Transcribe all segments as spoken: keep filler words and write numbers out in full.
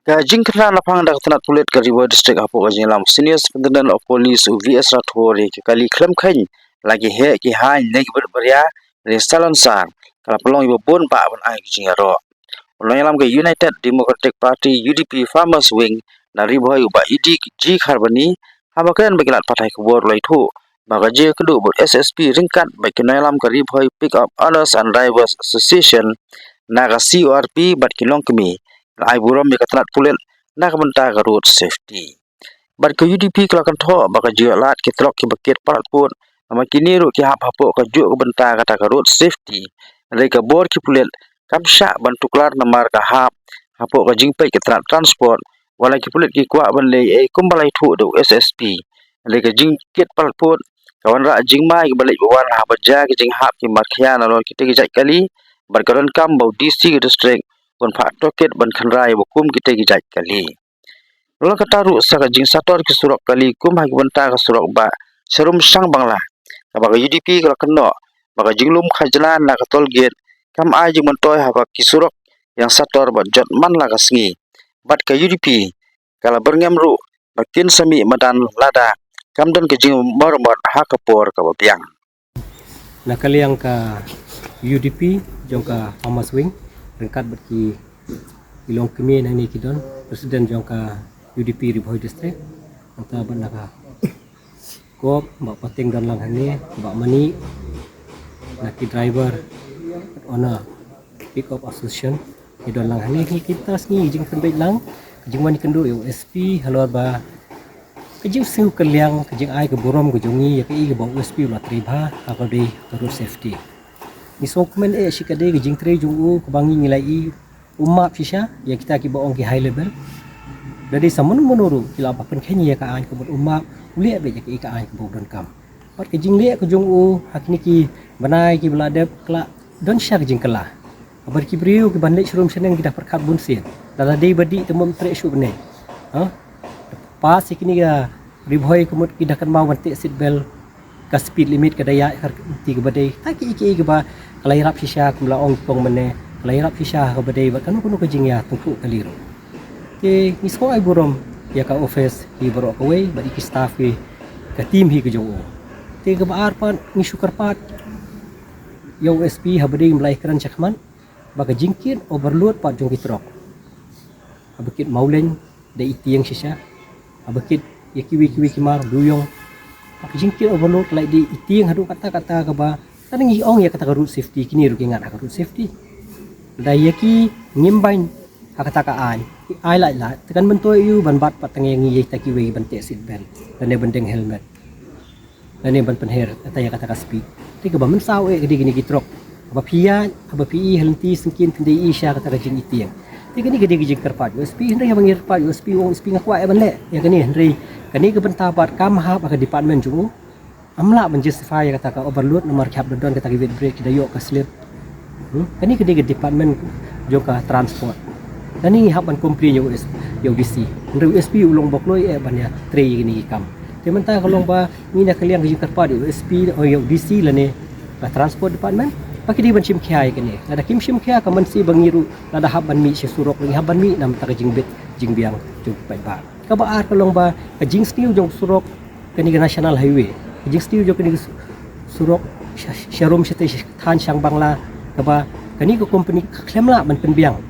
Ka jingkren na phang da ka tnat pulit ka Ri Bhoi District hapoh ka jingïalam Senior Superintendent of Police u V S Rathore ïa ki kali khlem kheiñ la ki heh ki haiñ ne ki bit baria ne salonsar ka la pynlong ïa ba bun ba ban ai ki jingïaroh. U nongïalam ka United Democratic Party U D P Farmers Wing na Ri Bhoi u Bah Idi G Kharbani haba kren bad ki lad pathai khubor u la ïathuh ba ka jingïakynduh bad S S P ryngkat bad ki nongïalam ka Ri Bhoi Pick Up Owners and Drivers Association na ka C O R P bad ki longkmie la ai burom ïa ka tnat pulit na ka bynta ka road safety. Bad ka U D P ka la kynthoh ba ka jingïoh lad ki trok kiba kit palat pud namar kine ruh ki hap hapoh kajuh ka bynta kata ka road safety. Hynrei ka bor ki pulit kam shah ban tuklar namar ka hap hapoh ka jingpeit ka tnat transport, wat la ki pulit ki kwah ban leh ei kumba la ïathuh da u S S P. Hynrei ka jingkit palat pud ka wanrah jingma ïa kiba leit ba wan haba jia ki jinghap ki markhia nalor kitei ki jait kali bad ka donkam ba u D C ka district un phah tohkit ban khynra ïa ba kum kitei ki jait kali. Lada kata ruh sa ka jingsator ki surok kali kum ha ki bynta ka surok ba Sharum Shangbangla, kaba ka U D P ka la kynnoh ba ka jinglum khajna na ka toll gate kam ai jingmyntoi haba ki surok ïeng sator bad jot man la ka sngi. Bad ka U D P ka la byrngem ruh ba kin sa mih madan lada kam don ka jingmaramot ha ka por kaba biang. Na ka liang ka U D P jong ka Farmers Wing ryngkat bad ki, ki longkmie nangne ki don president jong ka U D P Ri Bhoi District, nangta bad na ka kop Bah Pateng don lang hangne, Bah Mani, na ki driver owner Pick Up Association ki don lang hangne. Ki kita sngi jingpynbeit lang ka jingwan ïakynduh ïa u S P halor ba ka jingsngew kylliang, ka jingai ka burom ka jong ngi ïa kaei kaba u S P u la trei bha ha kaba dei ka road safety. Ngi sngewkmen eh shi katdei ka jingtrei jong u kaba ngi ngi la i u map shisha ïa kita kiba ong ki high level. Da dei sa mano mano ruh ki la ba pynkheiñ ïa ka aiñ ka mut u map u leh beit ïa kaei ka aiñ kaba u donkam. Bad ka jingleh ka jong u ha kine ki bnai kiba la dep ka la don shisha ka jingkylla. Bad ki briew kiban leit sharum shaneng ki da pyrkhat bun sien. Lada dei ba dih te mem treh shuh bneng. Ha? Pass ïa kine ki Ri Bhoi ka mut ki da kynmaw ban teh seat belt, ka speed limit ka da ïaid ha ka kti kaba dei. Ta kiei kiei kiba ka la ïarap shisha kum la ong kong mynne, ka la ïarap shisha ha kaba dei bad kano kano ka jingïatyngkhuh kali ruh. Te ngi sngew ai burom ïa ka office hi baroh kawei bad ïa ki staff hi, ka team hi ka jong u. Te kaba ar pat ngi shu kyrpad ïa u S P haba dei ngim lah kren shakhmat ba ka jingkit overload pat jong ki trok. Haba kit Mawleng da i tieng shisha. Haba kit ïa kiwei kiwei ki mar Duyong. Haba ka jingkit overload ka la i tieng haduh katta katta kaba. Tang ngi ong ïa kata ka road safety, kine ruh ki ngat ha ka road safety. Da ïa ki ngim bang ha kata ka aiñ. Ki ai lait lait. Te kan myntoi ïa u ban bat pat tang ïa ngi ïa kita kiwei ban teh seat belt lane ban deng helmet. Lane ban pynher ata ïa kata ka speed. Te kaba mynsaw eh ka dei kine ki trok. Haba phi ïaid, haba phi i ha lynti syngkien phin da i sha kata ka jingitieng. Te kane ka dei ka jingkyrpad ïa u S P, hynrei haba ngi kyrpad ïa u S P, u ong u S P nga kwah eh ban leh ïa kane, hynrei kane ka bynta pat kam hap ha ka department jong u. Ym lah ban justify ïa kata ka overload namar ki hap da don kata ka weight break, ki da ïoh ka slip. Hmm? Kane ka dei ka department jong ka transport. Kane ngi hap ban complain ïa u S, ïa u D C. Hynrei u S P u long ba kloi eh ban ïatrei ïa kine ki kam. Te mynta ka long ba ngi na ka liang ka jingkyrpad ïa u S P, oh, ïa u D C lane ka transport department ba ki dei ban shim khia ïa kane. Lada kim shim khia ka mynsiem ba ngi ruh lada hap ban mih sha surok ngi hap ban mih na bynta ka jingbit jingbiang jong u paidbah. Kaba ar ka long ba ka jingsniew jong surok kane ka national highway. Ka jingsniew jong kane ka su-, surok sha-, sharum shatei sha than Shangbangla kaba kane ka company ka khlem lah ban pynbiang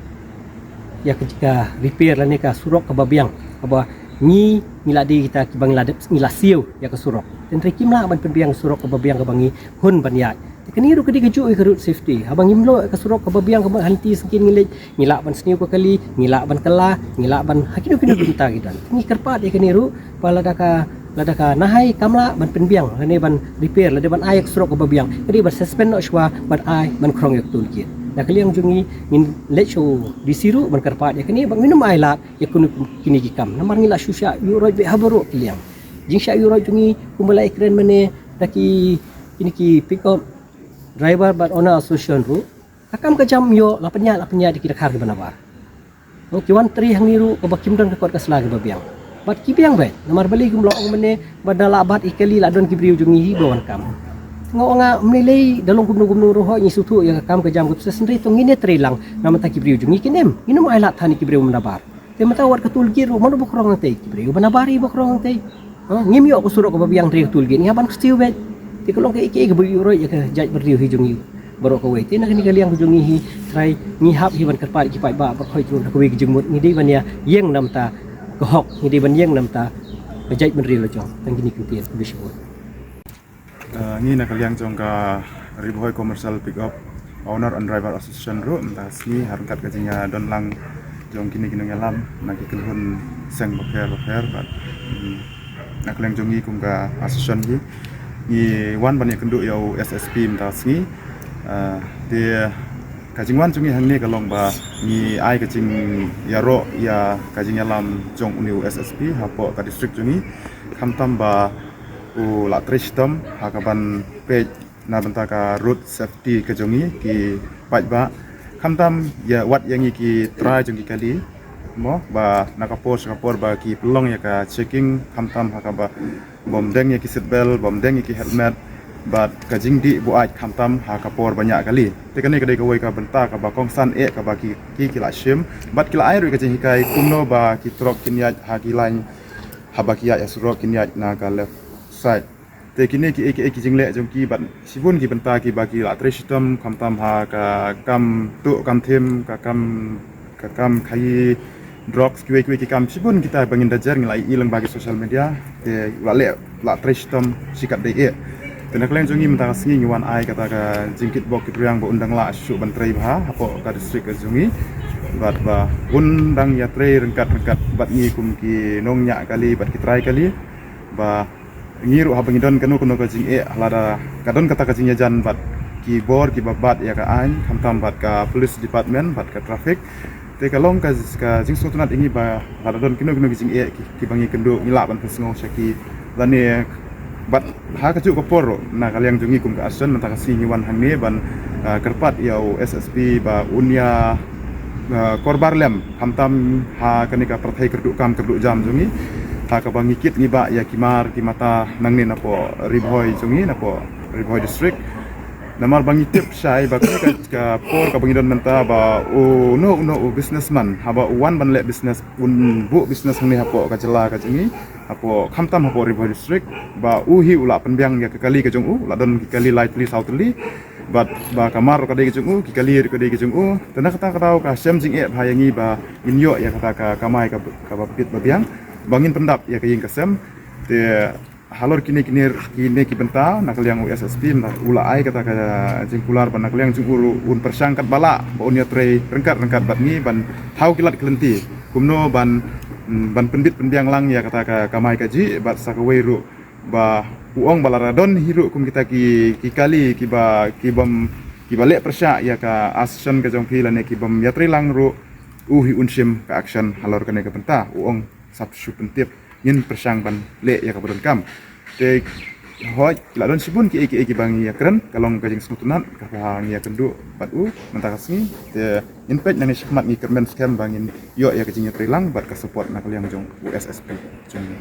ïa ka, ka repair lane ka surok kaba biang kaba ngi, ngi la dei kita kiba ngi la dep, ngi la siew ïa ka surok. Tynrai kim lah ban pynbiang surok kaba biang kaba ngi hun ban ïaid. Te kane ruh ka dei kajuh ïa ka road safety. Haba ngim ïoh ka surok kaba biang kaba ha lynti syngkien ngi leit, ngi lah ban sniew ka kali, ngi lah ban kylla, ngi lah ban ha kino kino ki bynta ki don. Ngi kyrpad ïa kane ruh ba lada ka, lada ka nahai kam lah ban pynbiang lane ban repair lane ban ai ïa ka surok kaba biang, ka dei ban suspend noh shuwa ban ai ban khrong ïa ka toll gate. Na ka liang jong ngi ngin leit sha u D C ruh ban kyrpad ïa kane ba ngin ym ai lad ïa kine, kine ki kam. Namar ngi la shu shah ïuh roit beit ha baroh ki liang. Jingshah ïuh roit jong ngi kumba la ïakren mynne da ki, kine ki pickup driver bad owner association ruh. Ka kam ka jam ïoh la pynïaid, la pynïaid da ki dkhar kiba nabar. Ki wan trei hangne ruh kaba kim don ka kot ka sla kaba biang. Bad ki biang beit namar balei kum la ong mynne ba da la bat ïa ki kali la don ki briew jong ngi hi ba wan kam. Nga ong nga ym lei lei da long kumno kumno ruh hooid ngi sngewthuh ïa ka kam ka jam ka pisa hynrei to ngin ïatrei lang na bynta ki briew jong ngi kin em. Ngin ym ailad than ïa ki briew ba nabar. Te mynta wat ka toll gate ruh mano ba khrong hangtei, ki briew ba na Bari ba khrong hangtei. Ha, ngim ïoh ka surok kaba biang, hynrei ka toll gate ngi hap ban kiew beit. Te ka long kaei kaei kaba ïuhroh ïa ka jaitbynriew hi jong ngi baroh kawei. Te na kane ka liang ka jong ngi hi, trai ngi hap hi ban kyrpad ki paidbah baroh kawei, jong kawei ka jingmut ngi dei ban ïa ïeng namar ka hok, ngi dei ban ïeng namar ka jaitbynriew la jong. Tang kine ki ktien, khublei shibun. Uh, ngi na ka liang jong ka Ri Bhoi Commercial Pickup Owner and Driver Association ruh mynta ka sngi ha ryngkat ka jingïadon lang jong kine ki nongïalam na ki kynhun seng bapher bapher bad, mm, na ka liang jong ngi kum ka association hi ngi wan ban ïakynduh ïa u S S P mynta ka sngi. Uh, te ka jingwan jong ngi hangne ka long ba ngi ai ka jingïaroh ïa ka jingïalam jong une u S S P hapoh ka district jong ngi, khamtam ba u la trei shitom ha ka ban peit na bynta ka road safety ka jong ngi ki paidbah, khamtam ïa wat ïa ngi ki trai jong ki kali mo, ba na ka por sha ka por ba ki pynlong ïa ka checking, khamtam ha kaba bym deng ïa ki seat belt, bym deng ïa ki helmet bad ka jingdih buaid khamtam ha ka por ba ñiah kali. Te kane ka dei kawei ka bynta kaba kongsan eh kaba ki, ki, ki la shim bad ki la ai ruh ka jinghikai kumno ba ki trok kin ïaid ha ki lain, haba ki ïaid ha surok kin ïaid na ka left side. Te kine kiei kiei ki jingleh jong ki bad shibun ki bynta kiba ki la trei shitom, khamtam ha ka kam tuh kam thim, ka kam, ka kam khaïi drugs, kiwei kiwei ki kam shibun kita ba ngin da jer, ngi la ïohi lyngba ki social media. Te la leh, la trei shitom shikatdei eh. Te na ka liang jong ngi mynta ka sngi ngi wan ai kata ka jingkitbok kitrwiang ba un dang lah shuh ban trei bha hapoh ka district ka jong ngi bad ba un dang ïatrei ryngkat ryngkat bad ngi kum ki nongñiah kali bad ki trai kali, ba ngi ruh haba ngi don kano kano ka jingeh, lada ka don kata ka jingïajan bad ki bor kiba bat ïa ka aiñ, khamtam bad ka police department bad ka traffic, te ka long ka, ka jingsngewtynnat ïa ngi ba lada don kino kino ki jingeh ki, kiba ngi kynduh, ngi lah ban pynsngew sha ki. Lane bad ha kajuh ka por ruh na ka liang jong ngi kum ka association mynta ka sngi ngi wan hangne ban, ah, kyrpad ïa u S S P ba un ïa, ah, kyrpad lem, khamtam ha kane ka pyrthei kyrduh kam kyrduh jam jong ngi, ha kaba ngi kit ngi bah ïa ki mar ki mata nangne napoh Ri Bhoi jong ngi, napoh Ri Bhoi District. Namar ba ngi tip shai ba kane ka, ka por kaba ngi don mynta ba uno uno u businessman haba u wan ban leh business, un buh business hangne hapoh ka jylla ka jong ngi, hapoh, khamtam hapoh Ri Bhoi District, ba u hi u la pynbiang ïa ka kali ka jong u, la don ki kali lai tylli saw tylli, bad ba ka mar ruh ka dei ka jong u, ki kali ruh ka dei ka jong u. Te na kata ka daw ka shem jingeh bha ïa ngi ba ngin ïoh ïa kata ka kamai ka, kaba bit ba biang ba ngin pyndap ïa ka ïing ka sem. Te halor kine, kine, kine ki bynta na ka liang u S S P mynta u la ai kata ka jingkular ba na ka liang jong u ruh un pyrshang katba lah ba un ïatrei ryngkat ryngkat bad ngi ban thaw ki lad ki lynti kumno ban, mm, ban pynbit pynbiang lang ïa kata ka kamai kajih bad sa kawei ruh ba u ong ba lada don hi ruh kum kita ki, ki kali kiba, kibym, kiba leh pyrshah ïa ka association ka jong phi lane kibym ïatrei lang ruh, u hi un shim ka action halor kane ka bynta, u ong. Sap shu pyntip, ngin pyrshang ban leh ïa kaba donkam. Te hooid la don shibun kiei kiei kiba ngi ïakren, ka long ka jingsngewtynnat kaba ngi ïakynduh bad u mynta ka sngi. Te ngin peit nangne shakhmat ngi kyrmen skhem ba ngin ïoh ïa ka jingïatreilang bad ka support na ka liang jong u S S P jong ngi.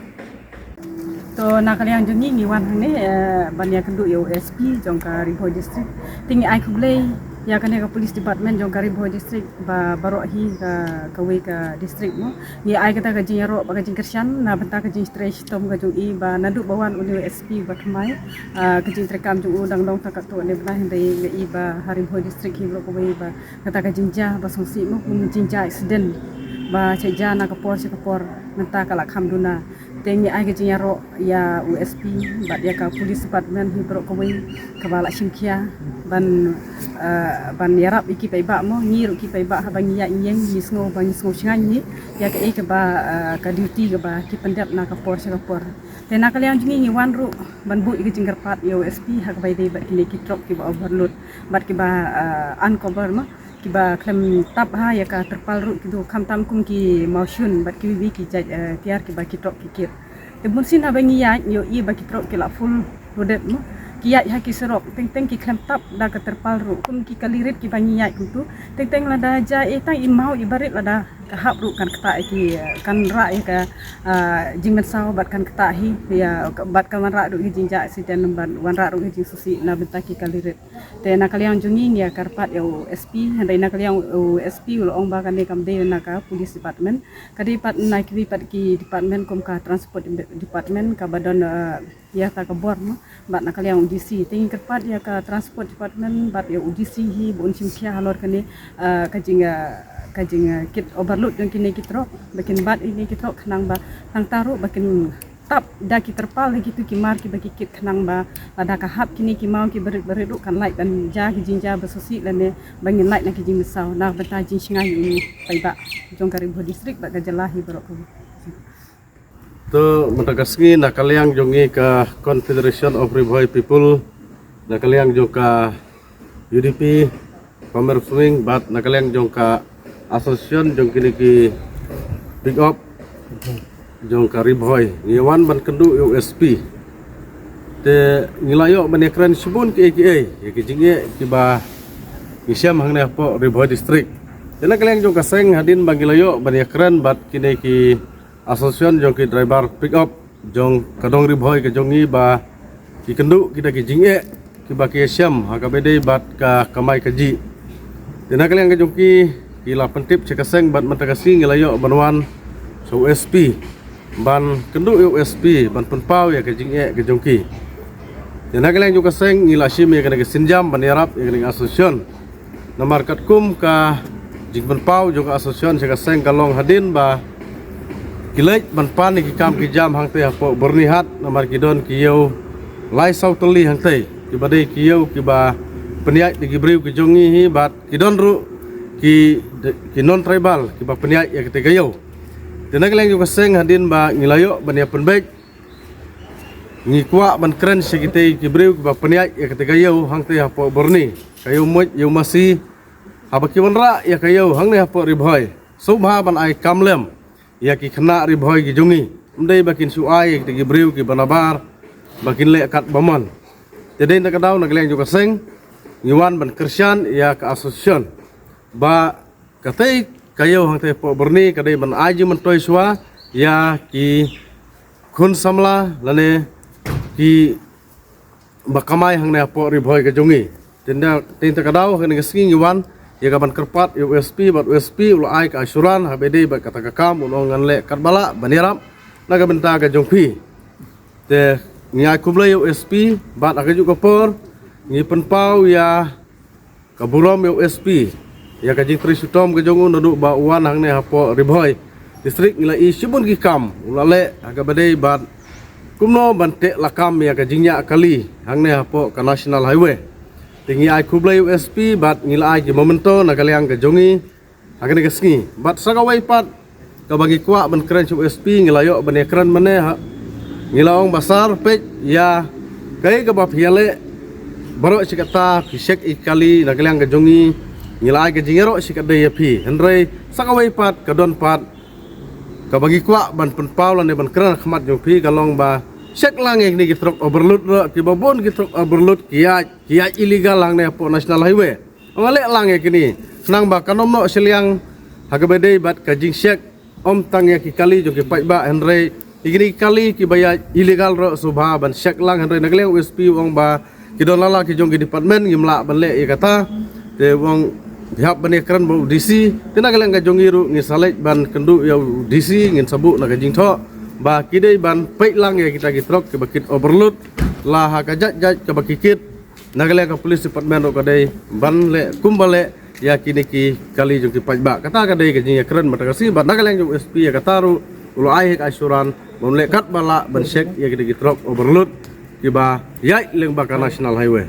To na ka liang jong ngi ngi wan hangne, eh, ban ïakynduh ïa u S P jong ka Ri Bhoi District. Te ngi ai khublei ïa kane ka police department jong ka Ri Bhoi District ba baroh hi ka, kawei ka district mo. Ngi ai kata ka jingïaroh bad ka jingkyrshan na bynta ka jingtrei shitom ka jong i ba naduh ba wan une u S P ba thymmai, ah, ka jingtrei kam jong u dang long tang katto ne bnai, hynrei ngi i ba ha Ri Bhoi District hi baroh kawei ba kata ka jingjia ba sngewsih mo, kum jingjia accident ba shu jia na ka por sha ka por, mynta ka la kham duna. Te ngi ai ka jingïaroh ïa u S P bad ïa ka police department hi baroh kawei kaba la shim khia ban, eh, ban ïarap ïa ki paidbah mo. Ngi ruh ki paidbah haba ngi ïaid ngi ïeng ngi sngew ba ngi sngew shngaiñ hi ïa kaei kaba, eh, ka duty kaba ki pyndep na ka por sha ka por. Te na ka liang jong ngi ngi wan ruh ban buh ïa ka jingkyrpad ïa u S P ha kaba ïadei bad kine ki trok kiba overload bad kiba, eh, uncover mo, kiba khlem tap ha ïa ka terpal ruh, ki duh khamtam kum ki mawshun bad kiwei kiwei ki jait, eh, tiar kiba ki trok ki kit. Te bunsien haba ngi ïaid ngi ïohi ba ki trok ki la full loaded mo, ki ïaid ha ki surok teng teng ki khlem tap da ka terpal ruh, kum ki kali rit kiba ngi ïaid kumtu. Teng teng lada jia i tang i maw i barit lada Ka hap ruh kan ktah ïa ki, kan rah ïa ka, ah, jingmynsaw bad kan ktah hi ïa, bad kan wanrah ruh ïa jingjia accident bad wanrah ruh ïa jingsngewsih na bynta ki kali rit. Te na ka liang jong ngi ngi ïa kyrpad ïa u S P, hynrei na ka liang u S P u la ong ba kane kam dei na ka police department. Ka dei pat na kiwei pat ki department kum ka transport department kaba don, ah, ïa kata ka bor mo. Bad na ka liang u D C te ngi kyrpad ïa ka transport department bad ïa u D C hi ba un shim khia halor kane, ah, ka jing, ah, ka jing, ah, kit overload jong kine ki trok ba kin bat ïa kine ki trok khnang ba nangta ruh ba kin tap da ki terpal da kitu ki mar kiba ki kit khnang ba lada ka hap kine ki maw kiba rit ba rit ruh kan lait ban jia ki jingjia ba sngewsih lane ba ngin lait na ki jingmynsaw na bynta jingshngaiñ ïa u paidbah jong ka Ri Bhoi District bad ka jylla hi baroh kawei. To mynta ka sngi na ka liang jong ngi ka Confederation of Ri Bhoi People, na ka liang jong ka U D P, Farmers Wing bad na ka liang jong ka association jong kine ki pick up jong ka Ri Bhoi ngi wan ban kynduh ïa u S P. Te ngi la ïoh ban ïakren shibun kiei kiei ïa ki jingeh kiba ngi shem hangne hapoh Ri Bhoi District. Te na ka liang jong ka seng hadien ba ngi la ïoh ban ïakren bad kine ki association jong ki driver pick up jong ka dong Ri Bhoi ka jong ngi ba ki kynduh kita ki jingeh kiba ki ïashem ha kaba dei bad ka kamai kajih. Te na ka liang ka jong ki ki la pyntip sha ka seng bad mynta ka sngi ngi la ïoh ban wan sha u S P ban kynduh ïa u S P ban pynpaw ïa ka jingeh ka jong ki. Te na ka liang jong ka seng ngi la shim ïa kane ka sienjam ban ïarap ïa kane ka association. Namar katkum ka jingpynpaw jong ka association sha ka seng ka long hadien ba ki leit ban pan ïa ki kam ki jam hangtei hapoh Byrnihat namar ki don ki ïew lai saw tylli hangtei kiba dei ki ïew kiba pynïaid da ki briew ki jong ngi hi bad ki don ruh ki, ki non tribal kiba pynïaid ïa katei ka ïew. Te na ka liang jong ka seng hadien ba ngi la ïoh ban ïa pynbeit ngi kwah ban kren sha kitei ki briew kiba pynïaid ïa katei ka ïew hangtei hapoh Byrni ka ïew Muid ïew Masi. Haba ki wanrah ïa ka ïew hangne hapoh Ri Bhoi sngewbha ban ai kam lem ïa ki khynnah Ri Bhoi ki jong ngi. Ym dei ba kin shu ai ïa kitei ki briew kiba nabar ba kin leh kat ba mon. Te dei na ka daw na ka liang jong ka seng ngi wan ban kyrshan ïa ka association ba katei ka ïew hangtei hapoh Byrni ka dei ban ai jingmyntoi shuwa ïa ki khun samla lane ki ba kamai hangne hapoh Ri Bhoi ka jong ngi. Te na, te na ka daw hangne ka sngi ngi wan ïa ka ban kyrpad ïa u S P bad u S P u la ai ka assurance haba dei bad kata ka kam un ong ngan leh katba lah ban ïarap na ka bynta ka jong phi. Te ngi ai khublei ïa u S P bad ha kajuh ka por ngi pynpaw ïa ka burom ïa u S P ïa ka jingtrei shitom ka jong u naduh ba u wan hangne hapoh Ri Bhoi District. Ngi la i shibun ki kam u la leh ha kaba dei bad kumno ban teh lakam ïa ka jingñiah kali hangne hapoh ka National Highway. Te ngi ai khublei ïa u S P bad ngi la ai ki memento na ka liang ka jong ngi ha kane ka sngi. Bad sa kawei pat kaba ngi kwah ban kren sha u S P ngi la ïoh ban ïakren mynne ha ngi la ong ba sir peit ïa kaei kaba phi ïaleh baroh shi katta phi check ïa ki kali na ka liang ka jong ngi. Ngi la ai ka jingïaroh shi katdei ïa phi hynrei sa kawei pat ka don pat kaba ngi kwah ban pynpaw lane ban kren ha khmat jong phi ka long ba check lang ïa kine ki trok overload ruh kiba bun ki trok overload ki ïaid ki ïaid illegal hangne hapoh National Highway. Ong leh lang ïa kine khnang ba kan ym noh shiliang ha kaba dei bad ka jingcheck ym tang ïa ki kali jong ki paidbah hynrei ïa kine ki kali kiba ïaid illegal ruh sngewbha ban check lang hynrei na ka liang u S P u ong ba ki don lala ki jong ki department ngim lah ban leh ïa kata. Te u ong phi hap ban ïakren bad u D C. Te na ka liang ka jong ngi ruh ngi sa leit ban kynduh ïa u D C ngin sa buh na ka jingthoh ba ki dei ban peit lang ïa kita ki trok kiba kit overload la ha ka jait jait kaba ki kit. Na ka liang ka police department ruh ka dei ban leh kumba leh ïa kine ki kali jong ki paidbah. Kata ka dei ka jingïakren mynta ka sngi bad na ka liang jong u S P ïa kata ruh u la ai ka assurance ban leh katba lah ban check ïa kine ki trok overload kiba ïaid lyngba ka National Highway.